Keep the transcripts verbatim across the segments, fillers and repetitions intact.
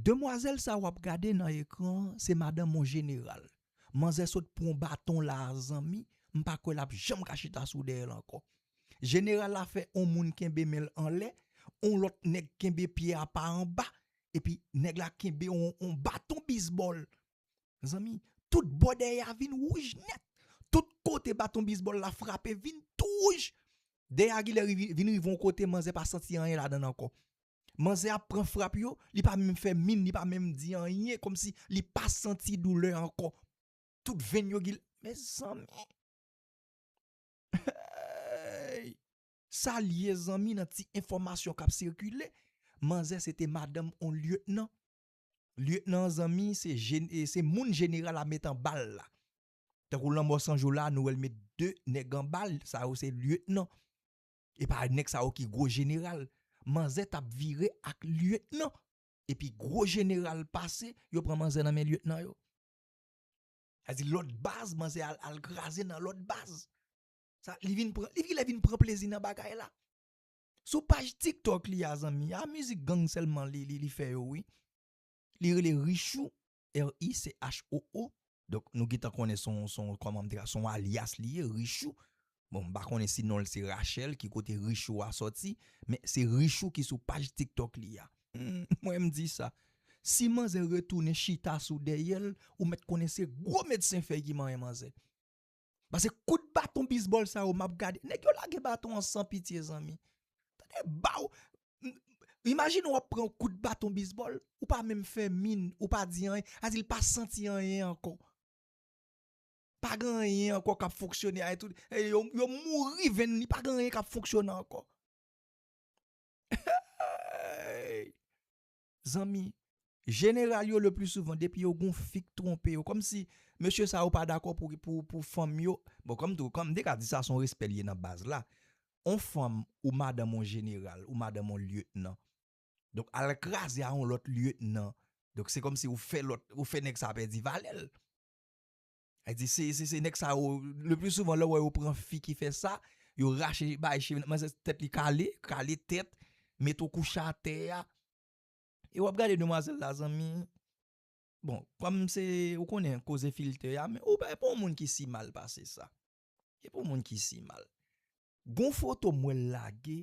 Demwazèl sa w ap gade nan ekran an, se madanm yon jeneral. Manzè sot pran yon baton la a, zanmi, m pa kwè l ap janm ka chita sou dèyè l ankò. Jeneral la fè yon moun kenbe men l anlè, yon lòt nèg kenbe pye a pa anba, epi nèg la kenbe yon, yon baton bizbòl. Zanmi, tout bò dèyè a vin wouj nèt. Tout kote baton bizbòl la frape vin tou wouj. Dèyè a genlè rive, vin rive yon kote manzè pa santi anyen ladan l ankò. Manzè ap pran frap yo, li pa menm fè min, li pa menm di anyen, kòmsi li pa santi doulè ankò. Tout venn yo gil. Mezanmi. Hey! Sa l ye, zanmi, nan ti enfòmasyon k ap sikile, manzè se te madanm on lyetnan. Lyetnan, zanmi, se jen-, e se moun jeneral la met anba l la. Tankou Lanmò San Jou la, nou wè l met de nèg anba l, sa yo se lyetnan. E pa nèg sa yo ki gwo jeneral. Manzè t ap vire ak lyetnan. Epi gwo jeneral pase, yo pran manzè nan men lyetnan yo. Sa di lòt baz, manzè al, al kraze nan lòt baz. Sa, li vin pran, li genlè vin pran plezi nan bagay la. Sou paj TikTok li a, zanmi, a mizik gang sèlman li, li, li fè yo, wi. Li rele Richou, R I C H O O. Donk, nou gentan konnen son, son, kòman m te ka, son alyas li ye, Richou. Bon, m pa konnen si non l se Rachel, ki kote Richou a sòti, men se Richou ki sou paj TikTok li a. Hmm, mwen, m di sa. Si manzè retounen chita sou dèyè l, ou mèt konnen se gwo medsen fèy ki manyen manzè. Paske kout baton bizbòl sa yo, m ap gade. Nèg yo lage baton an san pitye, zanmi. Tande, baw! Imajine w ap pran yon kout baton bizbòl, ou pa menm fè min, ou pa di anyen, sa di l pa santi anyen ankò. Pa gen anyen ankò k ap fonksyone, ay tout, e yo, yo mouri venn, li pa gen anyen k ap fonksyone ankò. Zanmi, jeneral yo le pli souvan, depi yo gon fi k twonpe yo, kòmsi mesye sa yo pa dakò pou, pou, pou fanm yo. Bon, kòm tou, kòm m te ka di sa, se yon respè l ye nan baz la. On fanm, ou madanm on jeneral, ou madanm on lyetnan. Donk, al kraze a on lòt lyetnan. Donk, se kòmsi ou fè lòt, ou fè nèg sa pèdi valè l. Sa di, se, se, se nèg sa yo, le pli souvan, lè w wè yo pran fi ki fè sa, yo rache bay cheve, manzè tèt li kale, kale tèt, mete w kouche atè a. E w ap gade demwazèl la, zanmi. Bon, kòm se, ou konnen, koze filtè a, men ou pa, e pa yon moun ki si mal pase sa. E pa yon moun ki si mal. Gon foto m wè l lage,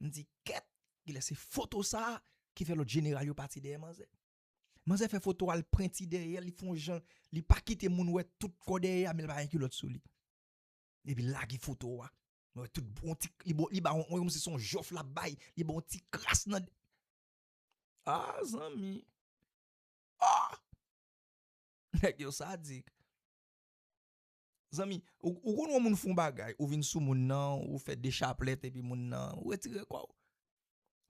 m di, kèt, genlè se foto sa a ki fè lòt jeneral yo pati dèyè manzè. Manzè fè foto a, l pran ti dèyè, li fè yon jan, li pa kite moun wè tout kò dèyè a, men l pa gen kilòt sou li. Epi l lage foto a. Mwen wè tout bon ti, li bon, li ba yon, kòmsi se yon jòf l ap bay, li ba yon ti kras nan. Ah, zanmi. Ah! Nèg yo sadik. Zanmi, ou, ou konn yon moun fè yon bagay, ou vin sou moun nan, ou fè de chaplèt epi moun nan, ou retire kò w.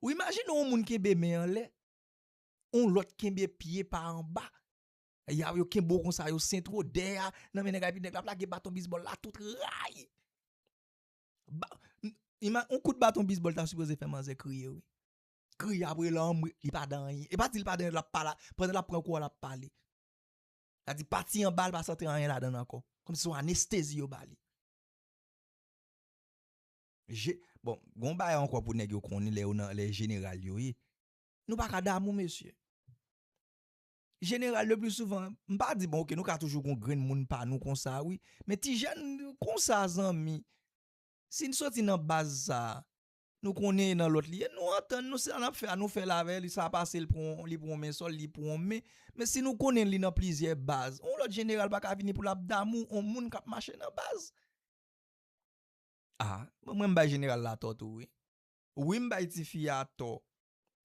Ou imajine yon moun kenbe men anlè, yon lòt kenbe pye pa anba. Ya, yo kenbe w konsa, yo sentre w dèyè a, nan men nèg la, epi nèg la ap lage baton bizbòl la tout ray. Ba, n-, ima-, yon kout baton bizbòl ta sipoze fè manzè kriye, wi. Kriye apre lanmri, li pa dan anyen. E pa di li pa dan anyen, l ap pale, pandan l ap pran kou a, l ap pale. Sa di pati anba l pa santi anyen ladan l ankò. Kòmsi se yon anestezi yo ba li. Je, bon, gon bagay ankò pou nèg yo konnen lè yo nan, lè jeneral yo ye. Nou pa ka damou, mesye. Jeneral, le pli souvan, m pa di, bon, oke, nou ka toujou gon grenn moun pa nou konsa, wi. Men ti jèn konsa, zanmi, si n soti nan baz sa, nou konnen nan lòt li ye, nou antann, nou se sa n ap fè a, nou fè l avè li, sa pase, li pran, li pran men sòl, li pran men. Men si nou konnen li nan plizyè baz, yon lòt jeneral pa ka vini pou l ap damou yon moun k ap mache nan baz. Ah, bon, mwen m bay jeneral la tò tou, wi. Wi, m bay tifi a tò.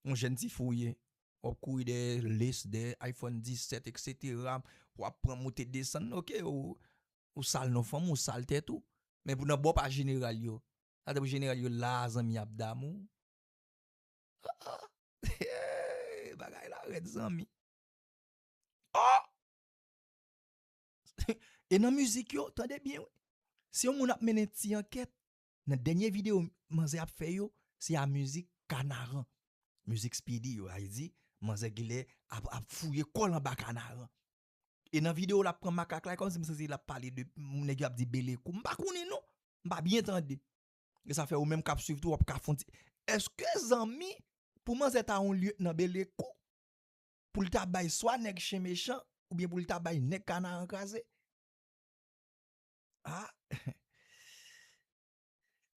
Yon jèn tifi w ye. W ap kouri dèyè lace, dèyè iPhone disèt, etsetera. W ap pran moute desann, oke, ou, ou sal non fanm, ou sal tèt ou. Men pou nan bò pa jeneral yo. Atè pou jeneral yo la, zanmi ap damou. Ah, ah. Bagay la rèd, zanmi. Oh! E nan mizik yo, tande byen, wi. Si yon moun ap mennen ti ankèt, nan dènye videyo manzè ap fè yo, se a mizik Kanaran. Mizik Speedy yo, a di, manzè genlè ap, ap fouye kò l anba Kanaran. E nan videyo l ap pran makak la, e kòmsi m santi l ap pale de, nèg yo ap di belekou. M pa konnen non. M pa byen tande. E sa fè ou menm k ap swiv tou, w ap ka fè yon ti. Èske zanmi, pou manzè ta yon lyetnan belekou? pou l ta bay swa nèg chen mechan, oubyen pou l ta bay nèg Kanaran kraze. Ah!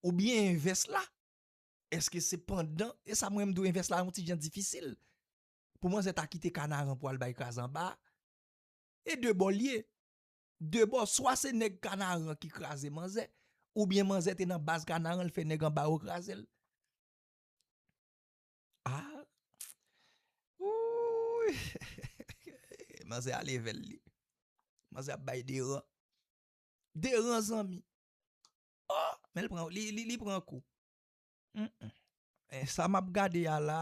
Oubyen envès la? Èske se pandan, e sa mwen m di w, envès la yon ti jan difisil. Pou manzè ta kite Kanaran pou al bay kraze anba, e de bò l ye. De bò, swa se nèg Kanaran ki kraze manzè, oubyen manzè te nan baz Kanaran, l fè nèg anba yo kraze l. Ah! Wouy! Manzè ale vè l li. Manzè ap bay deran. Deran, zanmi. Oh, men l pran, li, li, li pran kou. Mm, mm. Eh, sa m ap gade a la,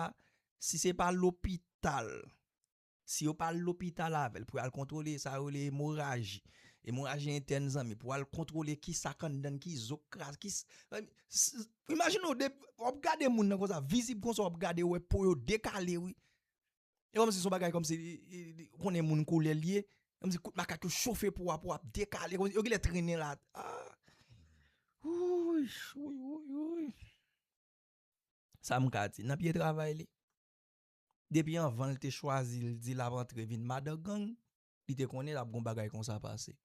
si se pa lopital, si yo pa al lopital avè l pou y al kontwole sa yo rele emoraji, emoraji entèn, zanmi, pou al kontwole ki sa k anndan, ki zo k kraze, ki s-, s-, imajine w de, w ap gade moun nan konsa, vizib konsa, w ap gade, w wè po yo dekale, wi. E kòmsi se yon bagay kòmsi, e, e, e, ou konnen moun koulè l ye. Kòmsi kout makak yo chofe po a, po a ap dekale, kòmsi yo genlè trennen la. Ah. Wouy, wouy, wouy, wouy. Sa m ka di, nan pye travay li. Depi anvan l te chwazi, l di l ap antre vin madan gang, li te konnen l ap gon bagay konsa pase.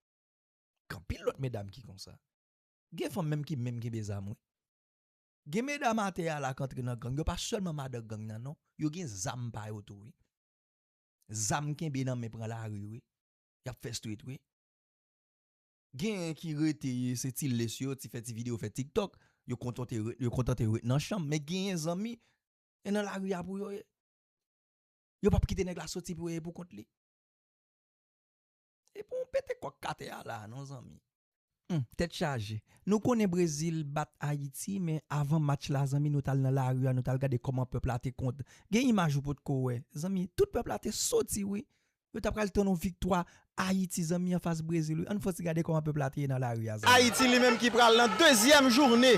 Gen anpil lòt medam ki konsa. Gen fanm menm ki menm kenbe zam, wi. Gen medam atè a la k antre nan gang, yo pa sèlman madan gang nan, non. Yo gen zam pa yo tou, wi. Zam kenbe nan men pran lari, wi. Y ap fè street, wi. Genyen ki rete, se ti lace yo, ti fè ti videyo, fè TikTok. Yo kontante ret, yo kontante ret nan chanm. Men genyen zanmi, e nan lari a pou yo ye. Yo p ap kite nèg la soti pou yo ye pou kont li. E pou yon pete kòk k atè a la, non, zanmi. Hmm, tèt chaje. Nou konnen Brezil bat Ayiti, men avan match la, zanmi, nou t al nan lari a, nou t al gade kòman pèp la te kont. Gen imaj ou potko wè. Zanmi, tout pèp la te soti, wi. Yo ta pral tann yon viktwa Ayiti, zanmi, anfas Brezil, wi. Ann fè yon ti gade kòman pèp la te ye nan lari a, zanmi. Ayiti li menm ki pral nan dezyèm jounen,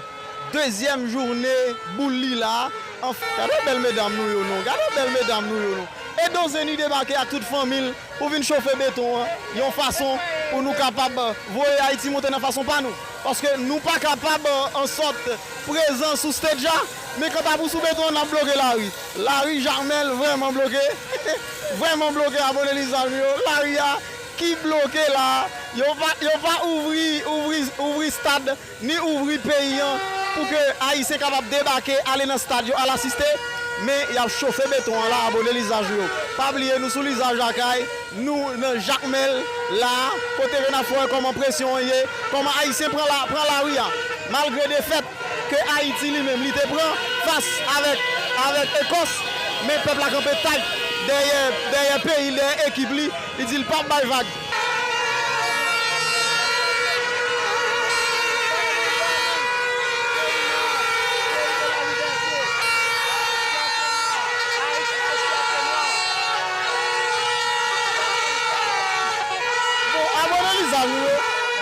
dezyèm jounen boul li la. Anf-, gade bèl medam nou yo, non. Gade bèl medam nou yo, non. Edon Zeni debake ak tout fanmi l pou vin chofe beton an, yon fason pou nou kapab voye Ayiti monte nan fason pa nou. Paske nou pa kapab, euh, ansòt prezan sou stage la, men kanta pou sou beton an, n ap bloke lari. Lari Jakmèl vrèman bloke. Vrèman bloke, abone lizaj nou yo. Lari a ki bloke la. Yo pa, yo pa ouvri, ouvri, ouvri stad, ni ouvri peyi an pou ke Ayisyen kapab debake, ale nan stad yo, al asiste. Men y ap chofe beton an la, abone lizaj nou yo. Pa bliye, nou sou lizaj lakay. Nou nan Jakmèl la, kote ke n ap fè wè kòman presyon an ye, kòman Ayisyen pran la, pran lari a. Malgre defèt ke Ayiti li menm li te pran fas avèk, avèk Ekòs, men pèp la kanpe tayt dèyè, dèyè peyi l, dèyè ekip li, li di l p ap bay vag. Bon, abone lizaj nou yo.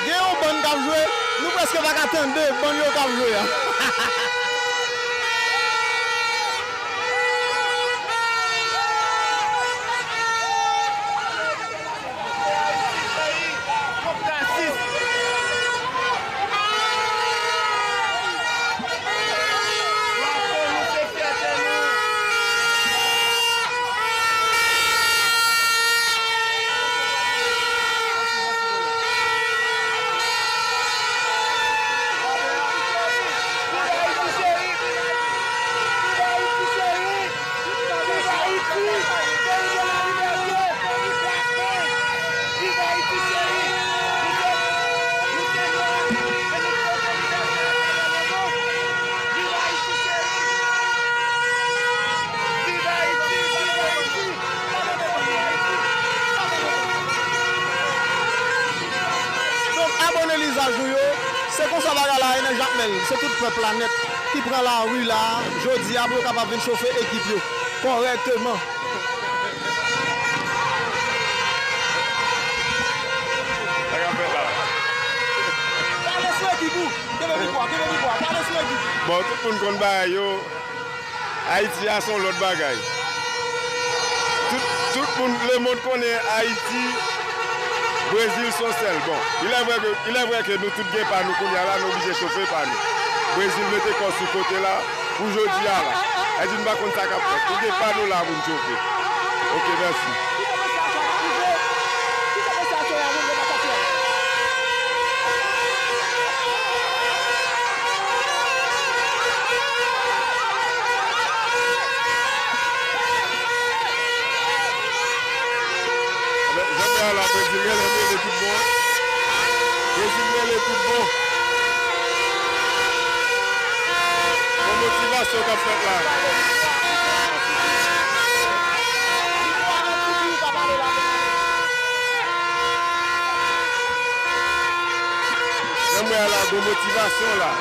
Gen yon bann k ap jwe, nou prèske pa ka tande bann yo k ap jwe a. Donk, abone lizaj nou yo, se konsa bagay la ye nan Jakmèl. Se tout pèp la nèt ki pran lari la, jodi a, pou yo kapab vin chofe ekip yo kòrèkteman. Pale sou ekip ou. Kenbe mikwo a, kenbe mikwo a. Pale sou ekip ou. Bon, tout moun konn bagay yo. Ayiti a se yon lòt bagay. Tout, tout moun lemonn konnen Ayiti, Brezil se yon sèl. Bon, il est vrai que, il est vrai que nou tout gen pa nou kounye a la, nou oblije chofe pa nou. Brezil mete kò sou kote la pou jodi a la. Ayiti, nou pa konn sa k ap fèt. Nou gen pa nou la pou n chofe. Ok, mèsi. Jan mè a la, mwen di l genlè mele tout bon. Rejim mele tout bon. Bon motivasyon k ap fèt la. Jan mè a la, bon motivasyon la.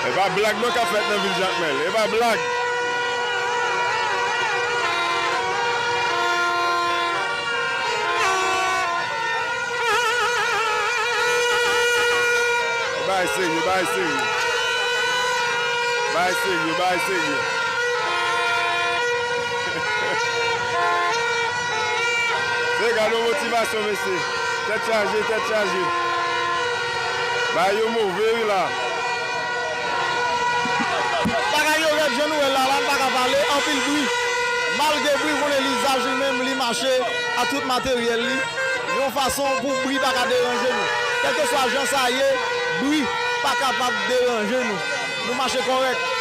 E pa blag non k ap fèt nan vil Jakmèl. E pa blag. Bagay serye, bagay serye. Bagay serye, bagay serye. Se gade yon motivasyon, mesye. Tèt chaje, tèt chaje. Bagay yo move, wi, la. Bagay yo rèd, jan nou wè l la, la, n pa ka pale, anpil bri. Malgre bri, konnen li zav li menm, li mache ak tout materyèl li, yon fason pou bri pa ka deranje nou. Kèlkeswa jan sa ye, bri pa kapab deranje nou. Nou mache kòrèk.